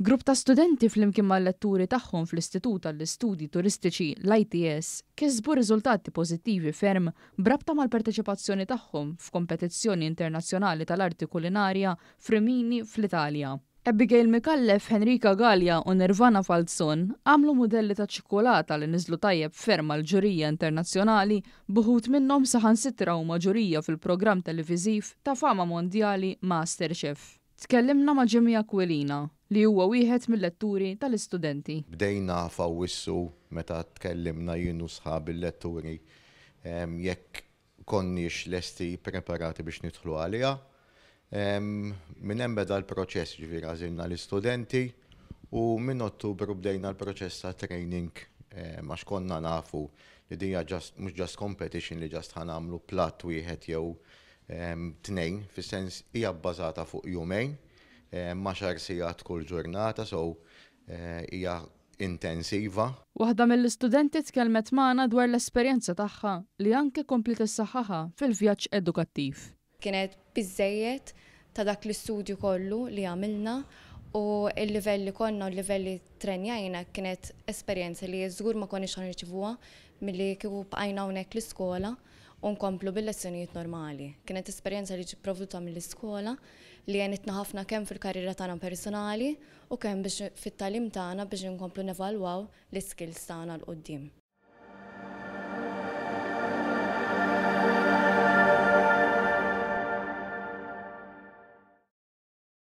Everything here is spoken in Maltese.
Grupp ta' studenti flimkien mal-letturi tagħhom fl-Istitut għall-Istudji Turistiċi, l-ITS, kisbu riżultati pożittivi ferm b'rabta mal-parteċipazzjoni tagħhom f'kompetizzjoni internazzjonali tal-arti kulinarja f'Rimini fl-Italja. Abigail Micallef, Henrika Galea u Nirvana Falzon għamlu mudelli ta' ċikkulata li niżlu tajjeb ferm għall-ġurija internazzjonali b'uħud minnhom saħansitra huma ġurija fil-programm televiżiv ta' fama mondjali MasterChef. Tkellimna ma' Jimmy Aquilina, li huwa wieħed mil-letturi tal-istudenti. Bdejna f'Awwissu meta tkellimna jien u sħabi l-letturi jekk konniex lesti preparati biex nidħlu għaliha. Minn hemm beda l-proċess, ġifieri għażilna l-istudenti u minn Ottubru bdejna l-proċess ta' training għax konna nafu li din hija just mhux just competition li just ħa nagħmlu platt wieħed jew tnejn, fis-sens hija bbażata fuq jumejn, 10 sigħat kull ġurnata, so hija intensiva. Waħda mill-istudenti tkellmet magħna dwar l-esperjenza tagħha li anke kompliet issaħħaħha fil-vjaġġ edukattiv. Kienet biżejjed ta' dak l-istudju kollu li għamilna u il-livell li konna u l-livell li trenjajna kienet esperjenza li żgur ma konniex ħa nirċivuha milli kieku bqajna hawnhekk l-iskola u nkomplu bil-lezzjonijiet normali. Kienet esperjenza li ġiet provduta mill-iskola li għenitna ħafna kemm fil-karriera tagħna personali u kemm biex fit-tagħlim tagħna biex nkomplu nevalwaw l-skills tagħna 'l quddiem.